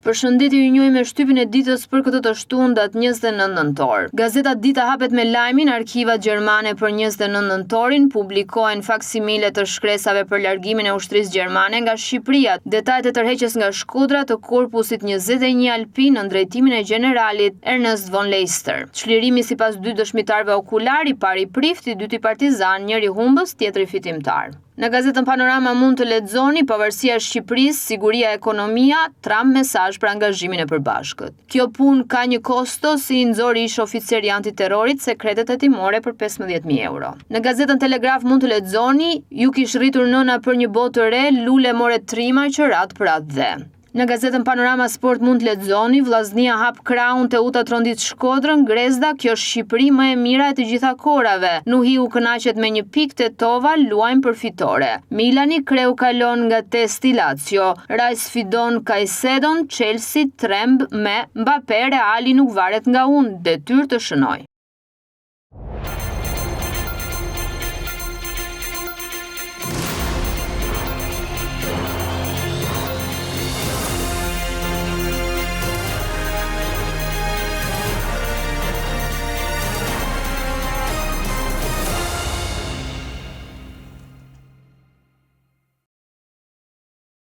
Përshëndetje ju njohim me shtypin e ditës për këtë të shtunë datë 29 nëntor. Gazeta Dita hapet me lajmin Arkivat gjermane për 29 nëntorin publikohen faksimile të shkresave për largimin e ushtrisë gjermane nga Shqipëria. Detajet e tërheqjes nga Shkodra të korpusit 21 Alpin nën drejtimin e gjeneralit Ernest von Leister. Çlirimi sipas dy dëshmitarëve okularë, i pari prift, i dyti partizan, njëri humbës, tjetri fitimtar. Në gazetën Panorama mund të lexoni Pavarësia e Shqipërisë, siguria e ekonomia, Trump mesazh për angazhimin e përbashkët. Kjo punë ka një kosto si i nxori ish-oficeri i antiterrorit sekretet hetimore për 15.000 euro. Në gazetën Telegraf mund të lexoni Ju kish rritur nëna për një botë të re, lule more trima që ratë për atdhe. Në gazetën Panorama Sport mund të lexoni, Vllaznia hap krahun Teuta trondit Shkodrën, Grezda, kjo është Shqipëri më e mira e të gjitha kohërave. Nuhiu kënaqet me një pikë Tetova, luajmë për fitore. Milani kreu kalon nga testi Lazio. Rice sfidon Caicedo-n, Chelsea tremb me Mbappe, Reali nuk varet nga unë, detyrë të shënoj.